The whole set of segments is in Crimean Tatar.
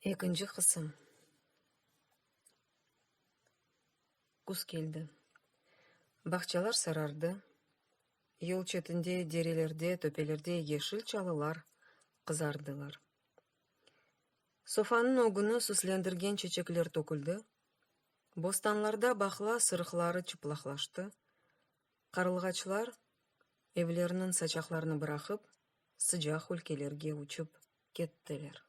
Ekinci qısım. Küz keldi. Bağçalar sarardı. Yol çetinde, derelerde, töpelerde yeşil çalılar qızardılar. Sofanıñ ögüni süslendirgen çeçekler töküldi, bostanlarda baqla sırıqları çıplaqlaştı, qarılğaçlar evleriniñ saçaqlarını bıraqıp, sıcaq ülkelerge uçıp kettiler.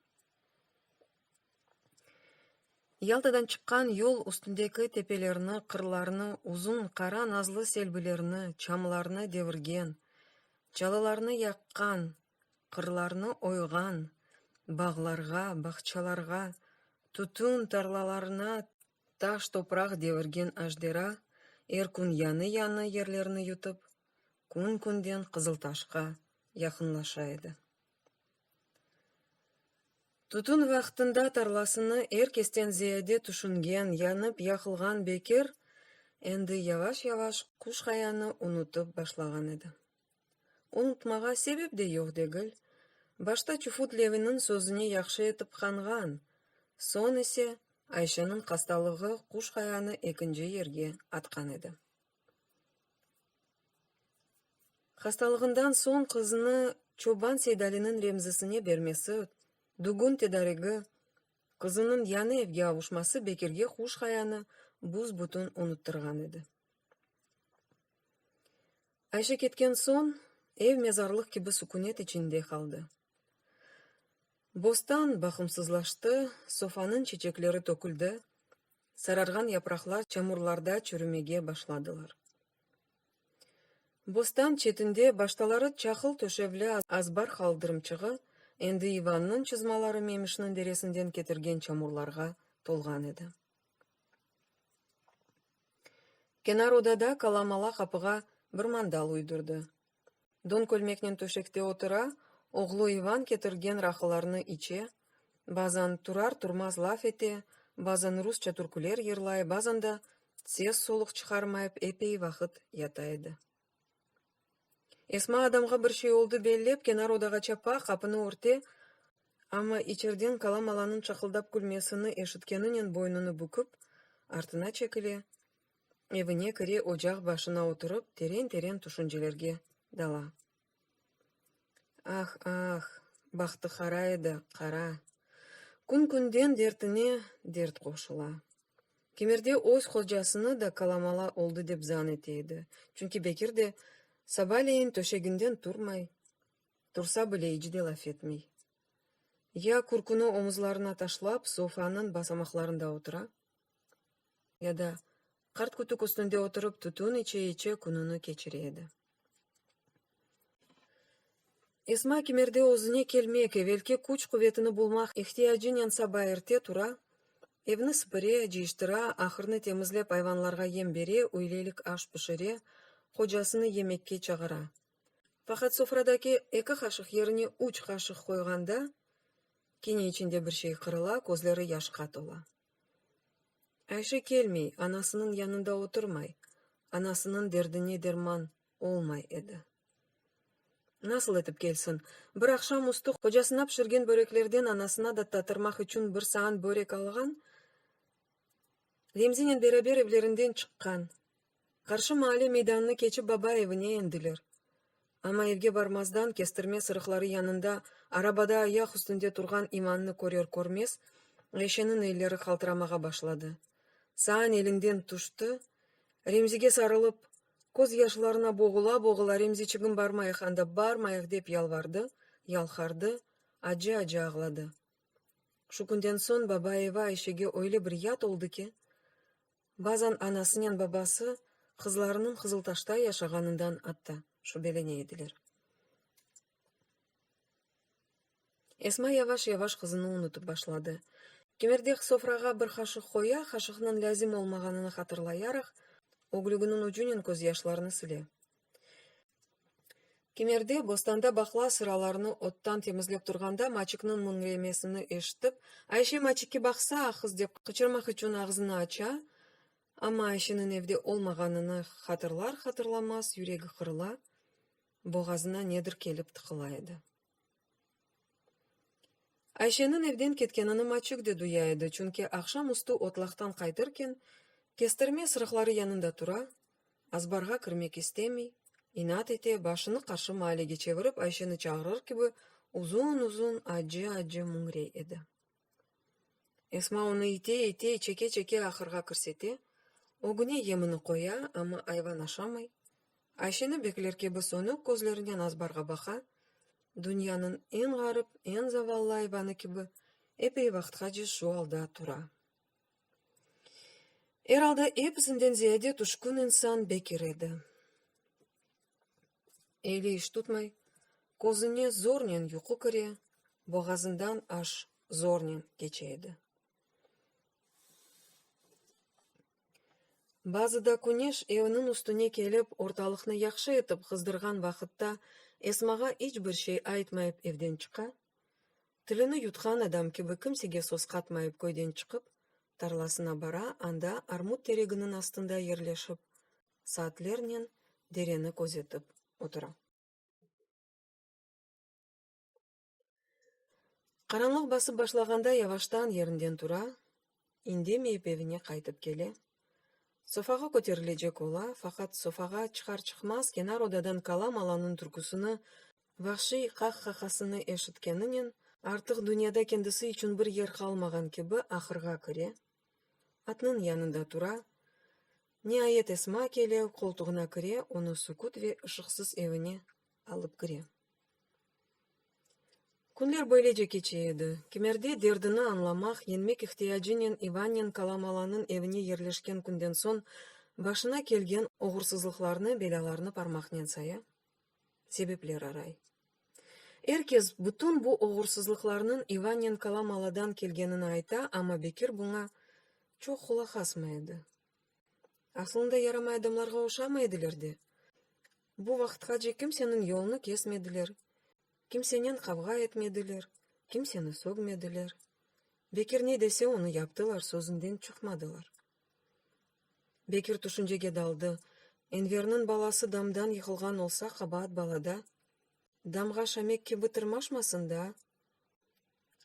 Yaltadan çıqqan yol üstündeki tepelerni, qırlarnı, uzun, qara nazlı selbilerni, çamlarnı devirgen, çalılarnı yaqqan, qırlarnı oyğan, bağlarğa, bağçalarğa, tütün tarlalarına taş-topraq devirgen ajdera er kün yañı-yañı yerlerni yutıp, kün-künden Qızıltaşqa yaqınlaşa edi. Tütün vaqtında tarlasını er kesten ziyade tüşüngen, yanıp-yaqılğan Bekir endi yavaş-yavaş Quş-Qayanı unutıp başlağan edi. Unutmağa sebep de yoq degil, başta Çufut Leviniñ sözüne yahşı etip qanğan, soñ ise Ayşeniñ hastalığı Quş-Qayanı ekinci yerge atqan edi. Hastalığından soñ qızını çoban Seydaliniñ Remzisine bermesi, dügün tedarigi, qızınıñ yañı evge avuşması Bekirge Quş-Qayanı büs-bütün unuttırğan edi. Ayşe ketken soñ, ev mezarlıq kibi sükünet içinde qaldı. Bostan baqımsızlaştı, sofanıñ çeçekleri töküldi, sararğan yapraqlar çamurlarda çürümege başladılar. Bostan çetinde baştaları çaqıl töşevli azbar qaldırımçığı endi İvannıñ çızmaları Memişniñ deresinden ketirgen çamurlarğa tolğan edi. Kenar odada kalamala qapığa bir mandal uydurdı. Don kölmeknen töşekte otura, oğlu İvan ketirgen raqılarnı içe, bazan turar-turmaz laf ete, bazan rusça türküler yırlay, bazan da ses-soluq çıqarmayıp epey vaqıt yata edi. Esma adamğa bir şey oldı bellep, kenar odağa çapa, qapını örte, amma içerden Kalamalanıñ şaqıldap külmesini eşitkeninen boynunı büküp, artına çekile, Evine kire, ocaq başına oturıp, teren-teren tüşüncelerge dala. Ah, ah, bahtı qara edi, qara. Kün-künden dertine dert qoşula. Kimerde öz qocasını da kalamala oldı dep zan ete edi, çünki Bekir de sabaleyin töşeginden turmay, tursa bile iç de laf etmey. Ya kürküni omuzlarına taşlap, sofanıñ basamaqlarında otura, ya da qart kütük üstünde oturıp tütün içe-içe kününi keçire edi. Esma kimerde özüne kelmek, evelki küç-quvetini bulmaq ihtiyacınen saba erte tura, evni sipire, cıyıştıra, ahırnı temizlep ayvanlarğa yem bere, üylelik aş pişire, qocasını yemekke çağıra. Faqat sofradaki eki qaşıq yerine üç qaşıq qoyğanda, kene içinde bir şey qırıla, közleri yaşqa tola. Ayşe kelmey, anasınıñ yanında oturmay, anasınıñ derdine derman olmay edi. Nasıl etip kelsin? Bir aqşam üstü qocasına pişirgen böreklerden anasına da tattırmaq içün bir saan börek alğan, Remzinen beraber evlerinden çıqqan. Qarşı maale meydanını keçip baba evine endiler. Amma evge barmazdan kestirme sırıqları yanında arabada ayaq üstünde turğan İvannı körer-körmez, Ayşeniñ elleri qaltıramağa başladı. Saan elinden tüşti, Remzige sarılıp, köz yaşlarına boğula-boğula, Remziçigim, barmayıq anda, barmayıq, dep yalvardı, yalqardı, acı-acı ağladı. Şu künden soñ baba evi Ayşege öyle bir yat oldı ki, Bazan anasınen babası qızlarınıñ Qızıltaşta yaşağanından atta şübelene ediler. Esma yavaş-yavaş qızını unutıp başladı. Kimerde sofrağa bir qaşıq qoya, qaşıqnıñ lâzim olmağanını hatırlayaraq, öglüginiñ ucunen közyaşlarını sile. Kimerde, bostanda baqla sıralarını ottan temizlep turğanda Maçikniñ müñremesini eşitip, Ayşe Maçikke baqsa, ahız dep qıçırmaq içün ağzını aça, amma Ayşeniñ evde olmağanını hatırlar-hatırlamaz yüregi qırıla, boğazına nedir kelip tıqıla edi. Ayşeniñ evden ketkenini Maçik de duya edi, çünki aqşam üstü otlaqtan qaytırken, kestirme sırıqları yanında tura, azbarğa kirmek istemey, inat ete, başını qarşı maalege çevirip Ayşeni çağırır kibi uzun-uzun acı-acı müñrey edi. Esma onı ite-ite, çeke-çeke ahırğa kirsete, ögüne yemini qoya, amma ayvan aşamay, Ayşeni bekler kibi sönük közlerinen azbarğa baqa, dünyanıñ eñ ğarip, eñ zavallı ayvanı kibi epey vaqıtqace şu alda tura. Er alda episinden ziyade tüşkün insan Bekir edi. Eli iş tutmay, közüne zornen yuqu kire, boğazından aş zornen keçe edi. Bazıda küneş evniñ üstüne kelip, ortalıqnı yahşı etip qızdırğan vaqıtta Esmağa iç bir şey aytmayıp evden çıqa, tilini yutqan adam kibi kimsege söz qatmayıp köyden çıqıp, tarlasına bara, anda armut tereginiñ astında yerleşip, saatlernen dereni közetip otura. Qaranlıq basıp başlağanda yavaştan yerinden tura, indemeyip evine qaytıp kele. Sofağa köterilecek ola, faqat sofağa çıqar-çıqmaz kenar odadan Kala-malanıñ türküsini, vahşiy qah-qahasını eşitkeninen, artıq dünyada kendisi içün bir yer qalmağan kibi ahırğa kire, atnıñ yanında tura, niayet Esma kele, qoltuğına kire, onı suküt ve ışıqsız evine alıp kire. Künler böylece keçe edi. Kimerde derdini añlamaq, yeñmek ihtiyacınen İvannen Kala-Malanıñ evine yerleşken künden soñ başına kelgen oğursızlıqlarnı, belâlarnı parmaqnen saya, sebepler aray. Er kes bütün bu oğursızlıqlarnıñ İvannen Kala-Maladan kelgenini ayta, amma Bekir buña çoq qulaq asmay edi. Aslında yaramay adamlarğa oşamay ediler de. Bu vaqıtqace kimseniñ yolunı kesmediler, kimsenen qavğa etmediler, kimseni sögmediler. Bekir ne dese, onı yaptılar, sözünden çıqmadılar. Bekir tüşüncege daldı, Enverniñ balası damdan yıqılğan olsa, qabaat balada. Damğa şamek kibi tırmaşmasın daa.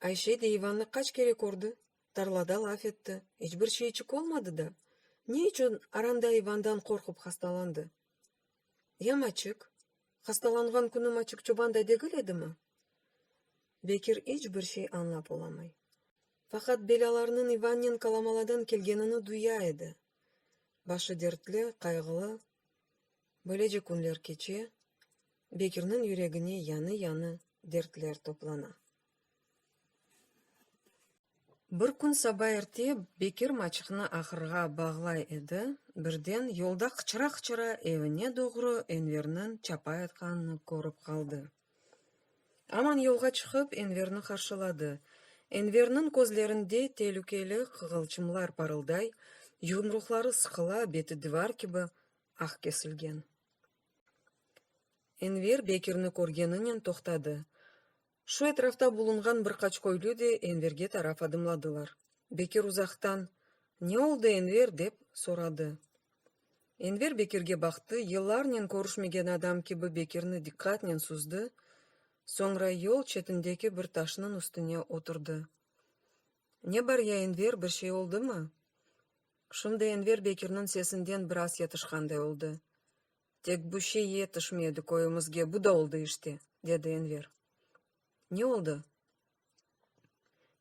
Ayşe de İvannı qaç kere kördi, tarlada laf etti, iç bir şeyçik olmadı da. Ne içün aranda İvandan qorqıp hastalandı? Ya Maçik? Hastalanğan künü Maçik çobanda degil edimi? Bekir iç bir şey añlap olamay. Faqat belâlarnıñ İvannen Kalamaladan kelgenini duya edi. Başı dertli, qayğılı. Böylece künler keçe, Bekirniñ yüregine yañı-yañı dertler toplana. Bir kün saba erte Bekir Maçıqnı ahırğa bağlay edi, birden yolda qıçıra-qıçıra evine doğru Enverniñ çapayatqanını körip qaldı. Aman yolğa çıqıp, Enverni qarşıladı. Enverniñ közlerinde telükeli qığılçımlar parılday, yumruqları sıqıla, beti divar kibi aq kesilgen. Enver Bekirni körgeninen toqtadı. Şu etrafta bulunğan bir qaç köylü de Enverge taraf adımladılar. Bekir uzaqtan, Ne oldı, Enver? dep soradı. Enver Bekirge baqtı, yıllarnen körüşmegen adam kibi Bekirni diqqatnen süzdi, soñra yol çetindeki bir taşnıñ üstüne oturdı. Ne bar ya, Enver, bir şey oldımı? Şimdi Enver Bekirniñ sesinden biraz yatışqanday oldı. Tek bu şey yetişmedi köyümizge, bu da oldı işte, dedi Enver. Ne oldı?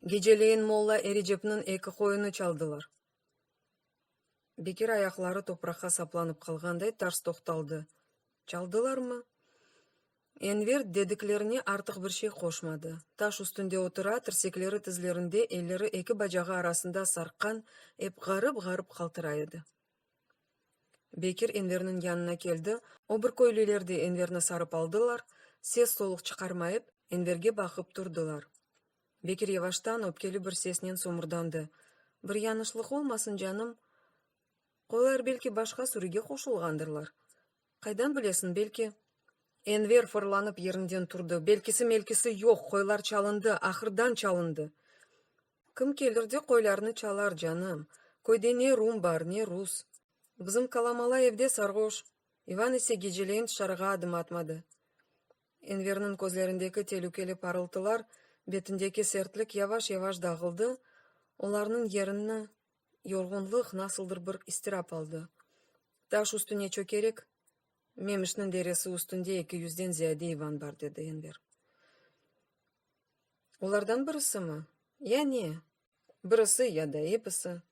Geceleyin molla Erecepniñ eki qoyunı çaldılar. Bekir ayaqları topraqqa saplanıp qalğanday tars toqtaldı. Çaldılarmı? Enver dediklerine artıq bir şey qoşmadı. Taş üstünde otura, tirsekleri tizlerinde, elleri eki bacağı arasında sarqqan, ep ğarip-ğarip qaltıray edi. Bekir Enverniñ yanına keldi, o bir köylüler de Enverni sarıp aldılar, ses-soluq çıqarmayıp, Enverge baqıp turdılar. Bekir yavaştan, öpkeli bir sesnen somurdandı, Bir yañlışlıq olmasın, canım, qoylar belki başqa sürüge qoşulğandırlar. Qaydan bilesiñ, belki. Enver fırlanıp yerinden turdı, Belkisi-melkisi yoq, qoylar çalındı, ahırdan çalındı. Kim kelir de qoylarnı çalar, canım? Köyde ne rum bar, ne rus. Bizim Kalamala evde sarğoş, İvan ise geceleyin tışarığa adım atmadı. Enverniñ közlerindeki telükeli parıltılar. Betindeki sertlik yavaş-yavaş dağıldı, olarnıñ yerini yorğunlıq, nasıldır bir istirap aldı. Taş üstüne çökerek, Memişniñ deresi üstünde eki yüzden ziyade ivan bar, dedi Enver. Olardan birisimi? Ya ne? Birisi ya da episi.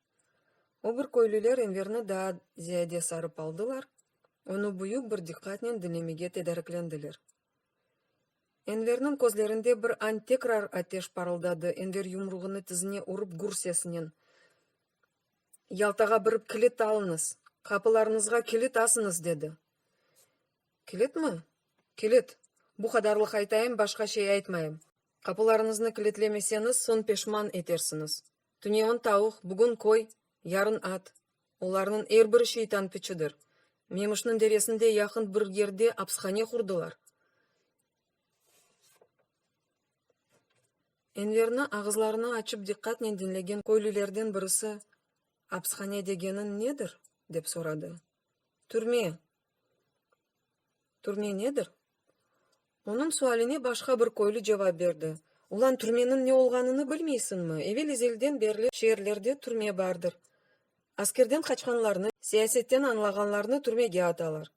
O bir köylüler Enverni daa ziyade sarıp aldılar, onı büyük bir diqqatnen diñlemege tedariklendiler. Enverniñ közlerinde bir an tekrar ateş parıldadı, Enver yumruğını tizine urıp gür sesinen, Yaltağa barıp kilit alıñız, qapılarıñızğa kilit asıñız, dedi. Kilitmi? Kilit. Bu qadarlıq aytayım, başqa şey aytmayım. Qapılarıñıznı kilitlemeseñiz, soñ peşman etersiñiz. Tünevin tavuq, bugün qoy, yarın at. Olarnıñ er biri şeytan piçidir. Memişniñ deresinde yaqın bir yerde apshane qurdılar. Enverni ağızlarını açıp diqqatnen diñlegen köylülerden birisi, Apshane degeniñ nedir? dep soradı. Türme. Türme nedir? Onıñ sualine başqa bir köylü cevap berdi, Ulan, türmeniñ ne olğanını bilmeysiñmi? Evel-ezelden berli şeerlerde türme bardır. Askerden qaçqanlarnı, siyasetten añlağanlarnı türmege atalar.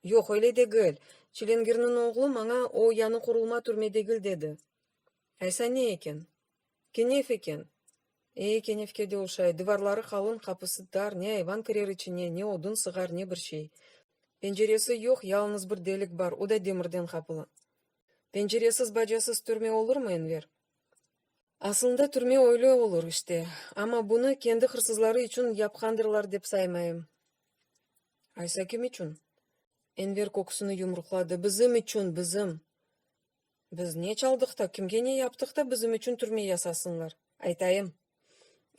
Yoq, öyle degil. Çilengirniñ oğlu maña o yañı qurulma türme degil dedi. Aysa ne eken? Kenef eken. E, kenefke de oşay, dıvarları qalın, qapısı tar, ne ayvan kirer içine, ne odun sığar, ne bir şey. Penceresi yoq, yalıñız bir delik bar, o da demirden qapılı. Penceresiz, bacasız türme olurmı, Enver? Aslında türme öyle olur, işte, amma bunı kendi hırsızları içün yapqandırlar dep saymayım. Aysa kim içün? Enver köksüni yumruqladı, Bizim içün, bizim! Biz ne çaldıq ta, kimge ne yaptıq ta, bizim içün türme yasasınlar? Aytayım!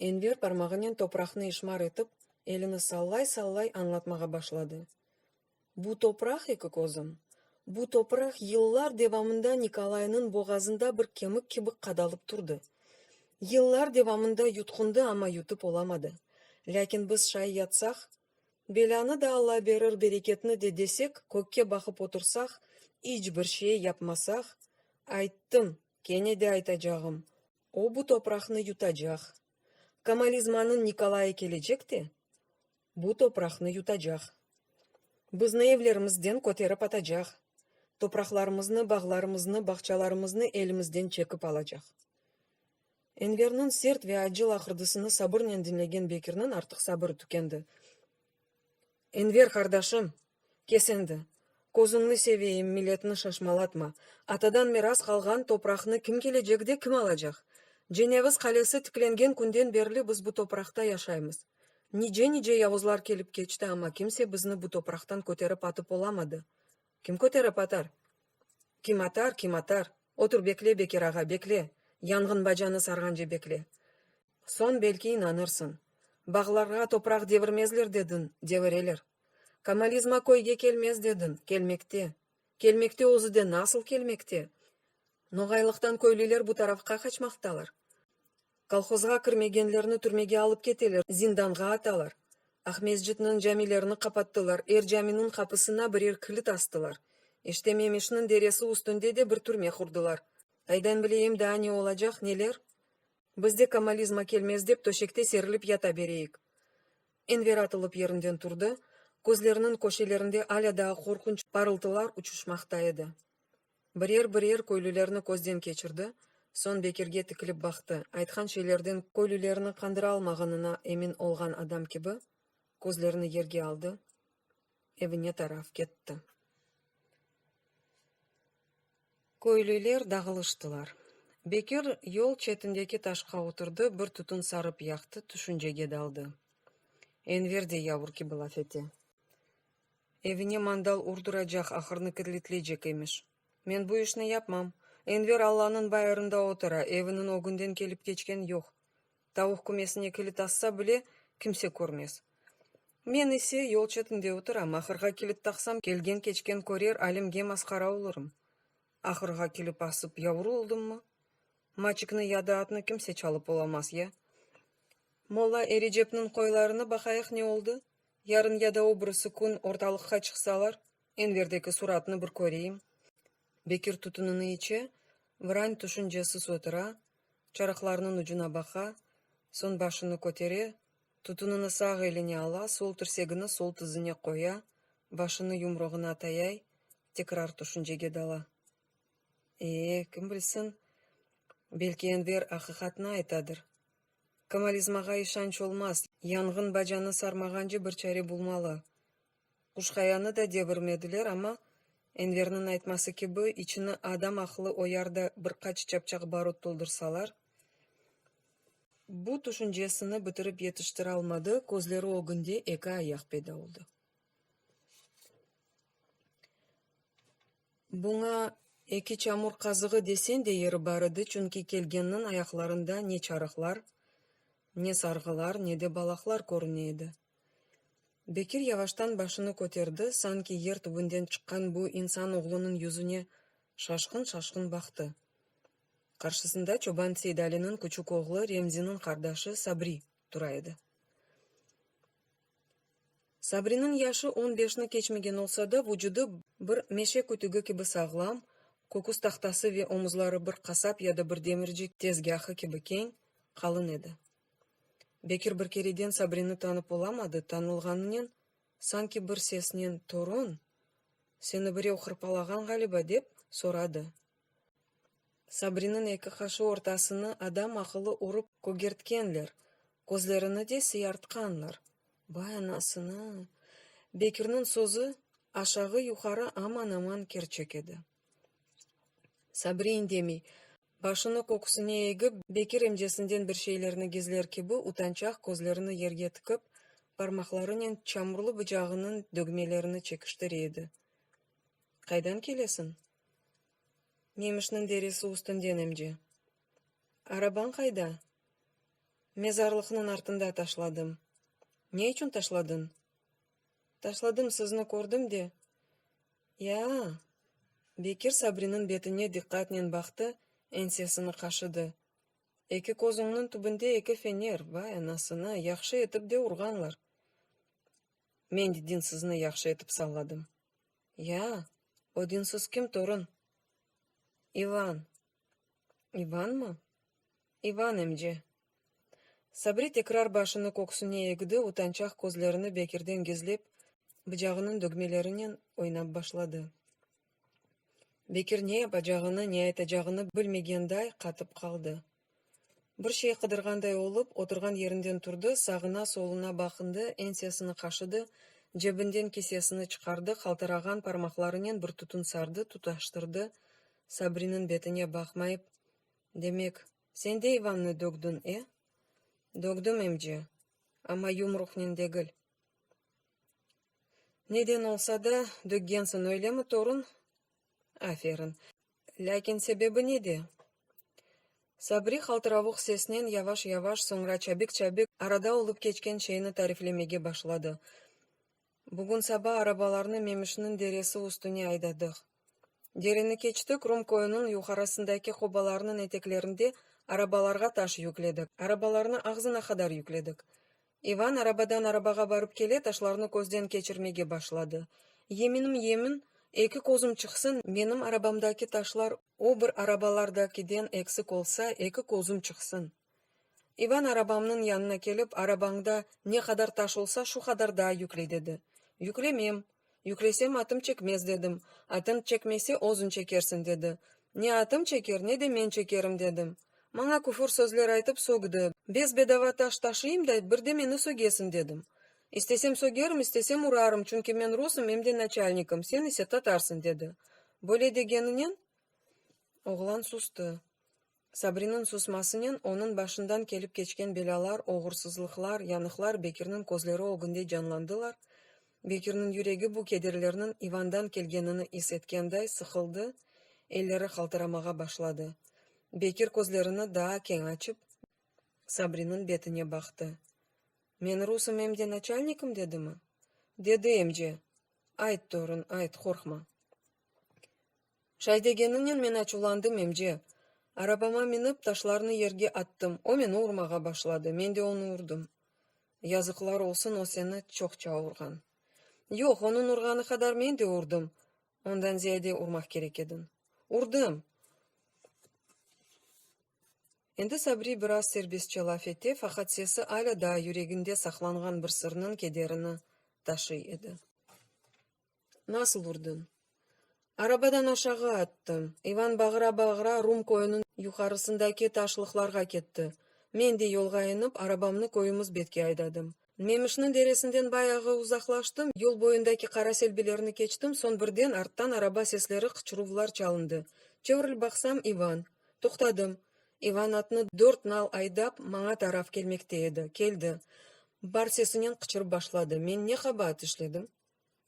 Enver parmağınen topraqnı işmar etip, elini sallay-sallay añlatmağa başladı. Bu topraq, eki közüm, bu topraq yıllar devamında Nikolaynıñ boğazında bir kemik kibi qadalıp turdı. Yıllar devamında yutqundı, amma yutıp olamadı. Lâkin biz şay yatsaq, Belânı da Alla berir, bereketni de desek, kökke baqıp otursaq, iç bir şey yapmasaq, ayttım, kene de aytacağım, o bu topraqnı yutacaq. Komalizmanıñ Nikolayı kelecek de, bu topraqnı yutacaq. Bizni evlerimizden köterip atacaq, topraqlarımıznı, bağlarımıznı, bağçalarımıznı elimizden çekip alacaq. Enverniñ sert ve acı laqırdısını sabırnen diñlegen Bekirniñ artıq sabırı tükendi. Enver, qardaşım, kes endi. Közüñni seveyim, milletni şaşmalatma. Atadan miras qalğan topraqnı kim kelecek de kim alacaq? Ceneviz qalesi tiklengen künden berli biz bu topraqta yaşaymız. Nice-nice yavuzlar kelip keçti, amma kimse bizni bu topraqtan köterip atıp olamadı. Kim köterip atar? Kim atar, kim atar? Otur bekle, Bekir ağa, bekle, yanğın bacanı sarğance bekle. Soñ belki inanırsıñ. Bağlarğa topraq devirmezler dediñ, devireler. Komalizma köyge kelmez dediñ, kelmekte. Kelmekte özü de nasıl kelmekte! Noğaylıqtan köylüler bu tarafqa qaçmaqtalar. Kolhozğa kirmegenlerni türmege alıp keteler, zindanğa atalar. Aqmescitniñ camilerini qapattılar, er caminiñ qapısına birer kilit astılar. İşte Memişniñ deresi üstünde de bir türme qurdılar. Qaydan bileyim daa ne olacaq, neler? Biz de komalizma kelmez dep töşekte serilip yata bereyik. Enver atılıp yerinden turdı, közleriniñ köşelerinde alâ daa qorqunç parıltılar uçuşmaqta edi. Birer-birer köylülerni közden keçirdi, soñ Bekirge tikilip baqtı, aytqan şeylerden köylülerni qandıralmağanına emin olğan adam kibi, közlerini yerge aldı, evine taraf ketti. Köylüler dağılıştılar. Bekir yol çetindeki taşqa oturdı, bir tütün sarıp yaqtı, tüşüncege daldı. Enver de yavur kibi laf ete. Evine mandal urduracaq, ahırnı kilitleycek emiş. Men bu işni yapmam. Enver Allanıñ bayırında otura, eviniñ ögünden kelip keçken yoq. Tavuq kümesine kilit assa bile, kimse körmez. Men ise yol çetinde oturam, ahırğa kilit taqsam, kelgen-keçken körer, alemge masqara olurım. Ahırğa kilip asıp yavru oldımmı? Maçikni ya da atnı kimse çalıp olamaz, ya? Molla Erecepniñ qoylarını baqayıq ne oldı? Yarın ya da o birisi kün ortalıqqa çıqsalar, Enverdeki suratnı bir köreyim. Bekir tütünini içe. Vran tüşüncesiz otura, çarıqlarnıñ ucuna baqa, soñ başını kötere, tütünini sağ eline ala, sol tirsegini sol tizine qoya, başını yumruğına tayay, tekrar tüşüncege dala. E, kim bilsin, belki Enver aqiqatnı aytadır. Kemalizmağa işanç olmaz, yanğın bacanı sarmağance bir çare bulmalı. Quşqayanı da devirmediler, amma, Enverniñ aytması kibi, içini adam aqılı oyar da bir qaç çapçaq barut toldursalar, Bu tüşüncesini bitirip yetiştiralmadı, közleri ögünde eki ayaq peyda oldı. Buña eki çamur qazığı deseñ de yeri bar edi, çünki kelgenniñ ayaqlarında ne çarıqlar, ne sarğılar, ne de balaqlar körüne edi. Bekir yavaştan başını köterdi, sanki yer tübünden çıqqan bu insan oğlunıñ yüzüne şaşqın-şaşqın baqtı. Qarşısında çoban Seydaliniñ küçük oğlu Remziniñ qardaşı Sabri tura edi. Sabriniñ yaşı on beşni keçmegen olsa da, vucudı bir meşe kütügi kibi sağlam, köküs tahtası ve omuzları bir qasap ya da bir demirci tezgâhı kibi keñ, qalın edi. Bekir bir kereden Sabrini tanıp olamadı, tanılğanınen, sanki bir sesnen, Torun, seni birev hırpalağan ğaliba, dep soradı. Sabriniñ eki qaşı ortasını adam aqılı urıp kögertkenler, közlerini de siyartqanlar. Vay anasını! Bekirniñ sözü aşağı-yuqarı aman-aman kerçek edi. Sabri indemey, başını köküsine egip, Bekir emcesinden bir şeylerni gizler kibi, utançaq közlerini yerge tikip, parmaqlarınen çamurlı bıcağınıñ dögmelerini çekiştire edi. Qaydan kelesiñ? Memişniñ deresi üstünden, emce. Arabañ qayda? Mezarlıqnıñ artında taşladım. Ne içün taşladıñ? Taşladım, sizni kördim de. Ya-a! Bekir Sabriniñ betine diqqatnen baqtı, ensesini qaşıdı. Eki közüñniñ tübünde eki fener, vay anasını, yahşı etip de urğanlar. Men de dinsizni yahşı etip salladım. Ya, o dinsiz kim, torun? İvan. İvanmı? İvan emce. Sabri tekrar başını köksüne egdi, utançaq közlerini Bekirden gizlep, bıcağınıñ dögmelerinen oynap başladı. Bekir ne yapacağını, ne aytacağını bilmegenday qatıp qaldı. Bir şey qıdırğanday olıp, oturğan yerinden turdı, sağına-soluna baqındı, ensesini qaşıdı, cebinden kisesini çıqardı, qaltırağan parmaqlarınen bir tütün sardı, tutaştırdı, Sabriniñ betine baqmayıp, Demek, sen de İvannı dögdüñ, e? Dögdüm, emce, amma yumruqnen degil. Neden olsa da, döggensiñ, öylemi, torun? Aferin. Lâkin sebebi nede? Sabri qaltıravuq sesnen yavaş-yavaş, soñra çabik-çabik arada olıp keçken şeyni tariflemege başladı, Bugün saba arabalarnı Memişniñ deresi üstüne aydadıq. Dereni keçtik, Rum köyüniñ yuqarısındaki qobalarnıñ eteklerinde arabalarğa taş yükledik, arabalarnı ağzına qadar yükledik. İvan arabadan arabağa barıp kele, taşlarnı közden keçirmege başladı. Yeminim yemin, eki közüm çıqsın, menim arabamdaki taşlar o bir arabalardakiden eksik olsa, eki közüm çıqsın. İvan arabamnıñ yanına kelip, arabañda ne qadar taş olsa, şu qadar daa yükle, dedi. Yüklemem. Yüklesem, atım çekmez, dedim. Atıñ çekmese, özüñ çekersiñ, dedi. Ne atım çeker, ne de men çekerim, dedim. Maña küfür sözler aytıp sögdi. Bes-bedava taş taşıyım da, bir de meni sögesiñ, dedim. İstesem sögerim, istesem urarım, çünki men rusım, em de naçalnikim, sen ise tatarsıñ, dedi. Böyle degeninen, oğlan sustı. Sabriniñ susmasınen onıñ başından kelip keçken belâlar, oğursızlıqlar, yanıqlar Bekirniñ közleri ögünde canlandılar, Bekirniñ yüregi bu kederlerniñ İvandan kelgenini is etkenday sıqıldı, elleri qaltıramağa başladı. Bekir közlerini daa keñ açıp, Sabriniñ betine baqtı. Men rusım em de naçalnikim, dedimi? Dedi, emce. Ayt, torun, ayt, qorqma. Şay degeninen men açuvlandım, emce. Arabama minip, taşlarnı yerge attım, o meni urmağa başladı, men de onı urdım. Yazıqlar olsun, o seni çoqça urğan. Yoq, onıñ urğanı qadar men de urdım, ondan ziyade urmaq kerek ediñ. Urdım! Endi Sabri biraz serbestçe laf ete, faqat sesi alâ daa yüreginde saqlanğan bir sırnıñ kederini taşıy edi. Nasıl urdıñ? Arabadan aşağı attım. İvan bağıra-bağıra Rum köyüniñ yuqarısındaki taşlıqlarğa ketti. Men de yolğa enip, arabamnı köyümiz betke aydadım. Memişniñ deresinden bayağı uzaqlaştım, yol boyundaki qara selbilerni keçtim, soñ birden arttan araba sesleri, qıçıruvlar çalındı. Çevirilip baqsam, İvan. Toqtadım. İvan atnı dört nal aydap, maña taraf kelmekte edi. Keldi. Bar sesinen qıçırıp başladı, Men ne qabaat işledim?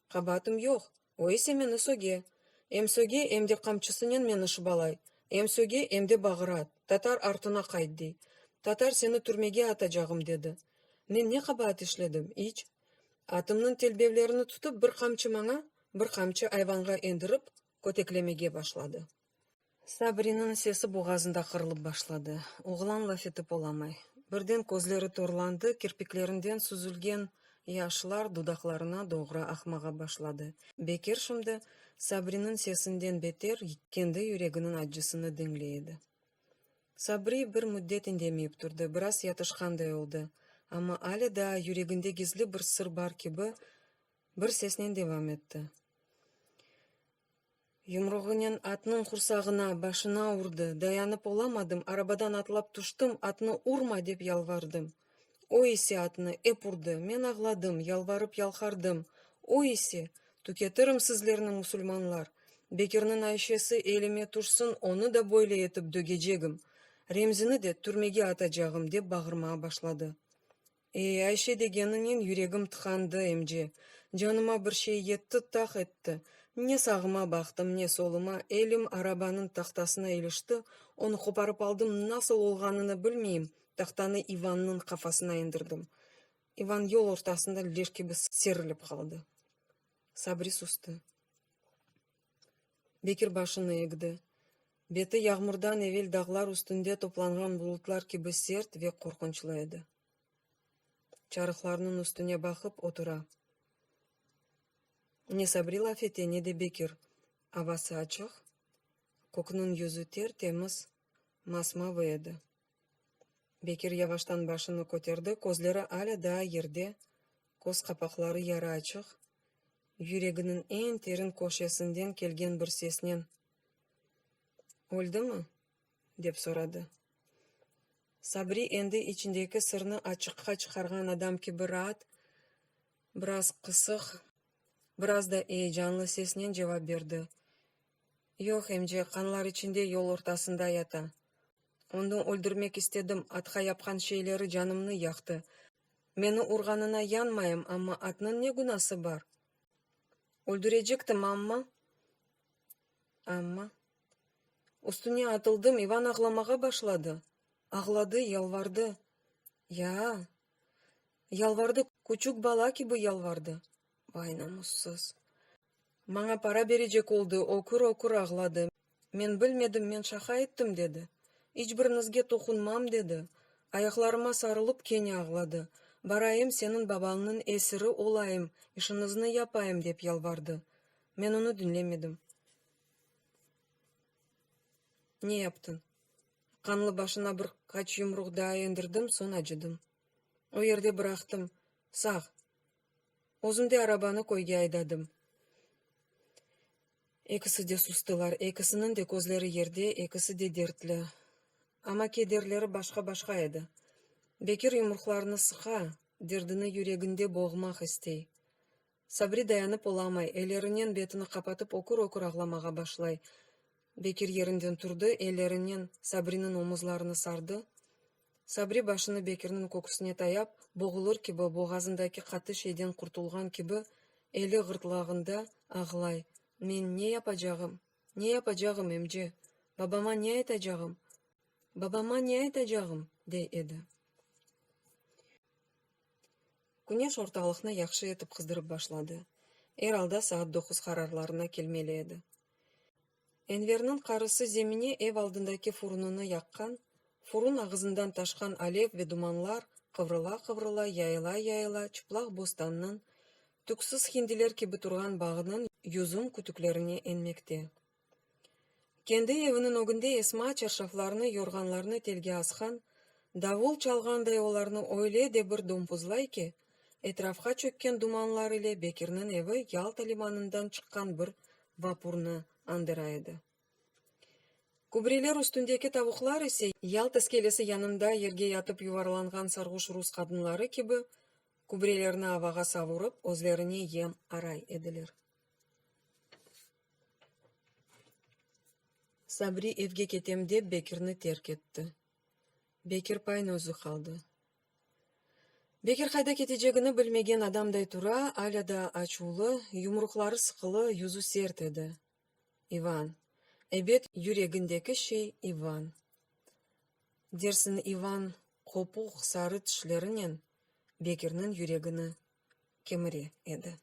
Qabaatım yoq. O ise meni söge. Em söge, em de qamçısınen meni şıbalay. Em söge, em de bağıra, Tatar artına qayt, dey. Tatar, seni türmege atacağım, dedi. Men ne qabaat işledim? İç. Atımnıñ telbevlerini tutıp, bir qamçı maña, bir qamçı ayvanğa endirip, köteklemege başladı. Sabriniñ sesi boğazında qırılıp başladı. Oğlan laf etip olamay. Birden közleri torlandı, kirpiklerinden süzülgen yaşlar dudaqlarına doğru aqmağa başladı. Bekir şimdi Sabriniñ sesinden beter kendi yüreginiñ accısını diñley edi. Sabri bir müddet indemeyip turdı, biraz yatışqanday oldı, amma ale daa yüreginde gizli bir sır bar kibi, bir sesnen devam etti. Yumruğınen atnıñ qursağına, başına urdı. Dayanıp olamadım, arabadan atlap tüştim, atnı urma, dep yalvardım. O ise atnı ep urdı. Men ağladım, yalvarıp yalqardım. O ise, Tüketirim sizlerni, musulmanlar! Bekirniñ Ayşesi elime tüşsin, onı da böyle etip dögecegim, Remzini de türmege atacağım, dep bağırmağa başladı. Ey, Ayşe degeninen yüregim tıqandı, emce. Canıma bir şey yetti, taq etti. Ne sağıma baqtım, ne soluma, elim arabanıñ tahtasına ilişti, onı qoparıp aldım, nasıl olğanını bilmeyim, tahtanı İvannıñ qafasına endirdim. İvan yol ortasında leş kibi serilip qaldı. Sabri sustı. Bekir başını egdi. Beti yağmurdan evel dağlar üstünde toplanğan bulutlar kibi sert ve qorqunçlı edi. Çarıqlarnıñ üstüne baqıp otura. Ne Sabri laf ete, ne de Bekir. Avası açıq, kökniñ yüzü ter-temiz, mas-mavı edi. Bekir yavaştan başını köterdi, közleri alâ daa yerde, köz qapaqları yarı açıq, yüreginiñ eñ terin köşesinden kelgen bir sesnen, Öldimi? dep soradı. Sabri endi içindeki sırnı açıqqa çıqarğan adam kibi raat, biraz qısıq, biraz da eyecanlı sesnen cevap berdi, Yoq, emce, qanlar içinde yol ortasında yata. Onı öldürmek istedim, atqa yapqan şeyleri canımnı yaqtı. Meni urğanına yanmayım, amma atnıñ ne günası bar? Öldürecektim, amma. Amma. Üstüne atıldım, İvan ağlamağa başladı. Ağladı, yalvardı. Ya-a! Yalvardı, küçük bala kibi yalvardı. Vay, namussız! Maña para berecek oldı, ökür-ökür ağladı. Men bilmedim, men şaqa ettim, dedi. İç biriñizge toqunmam, dedi. Ayaqlarıma sarılıp kene ağladı. Barayım, seniñ babañnıñ esiri olayım, işiñizni yapayım, dep yalvardı. Men onı diñlemedim. Ne yaptıñ? Qanlı başına bir qaç yumruq daa endirdim, soñ acıdım. O yerde bıraqtım. Sağ. Özüm de arabanı köyge aydadım. Ekisi de sustılar, ekisiniñ de közleri yerde, ekisi de dertli. Amma kederleri başqa-başqa edi. Bekir yumruqlarını sıqa, derdini yüreginde boğmaq istey. Sabri dayanıp olamay, ellerinen betini qapatıp ökür-ökür ağlamağa başlay. Bekir yerinden turdı, ellerinen Sabriniñ omuzlarını sardı. Sabri başını Bekirniñ köküsine tayap, boğulır kibi, boğazındaki qattı şeyden qurtulğan kibi, eli ğırtlağında ağlay, Men ne yapacağım, ne yapacağım, emce? Babama ne aytacağım? Babama ne aytacağım? dey edi. Küneş ortalıqnı yahşı etip qızdırıp başladı. Er alda saat doquz qararlarına kelmeli edi. Enverniñ qarısı Zemine ev aldındaki furunını yaqqan, furun ağızından taşqan alev ve dumanlar qıvrıla-qıvrıla, yayıla-yayıla çıplaq bostannıñ, tüksüz hindiler kibi turğan bağnıñ yüzüm kütüklerine enmekte. Kendi eviniñ ögünde Esma çarşaflarnı, yorğanlarnı telge asqan, davul çalğanday olarnı öyle de bir dompuzlay ki, etrafqa çökken dumanlar ile Bekirniñ evi Yalta limanından çıqqan bir vapurnı añdıra edi. Kübreler üstündeki tavuqlar ise, Yalta iskelesi yanında yerge yatıp yuvarlanğan sarğuş rus qadınları kibi, kübrelerni avağa savurıp, özlerine yem aray ediler. Sabri evge ketem dep, Bekirni terk etti. Bekir payn özü qaldı. Bekir qayda ketecegini bilmegen adamday tura, alâ daa açuvlı, yumruqları sıqılı, yüzü sert edi. İvan. Ebet, yüregindeki şey İvan. Dersiñ İvan qopuq sarı tişlerinen Bekirniñ yüregini kemire edi.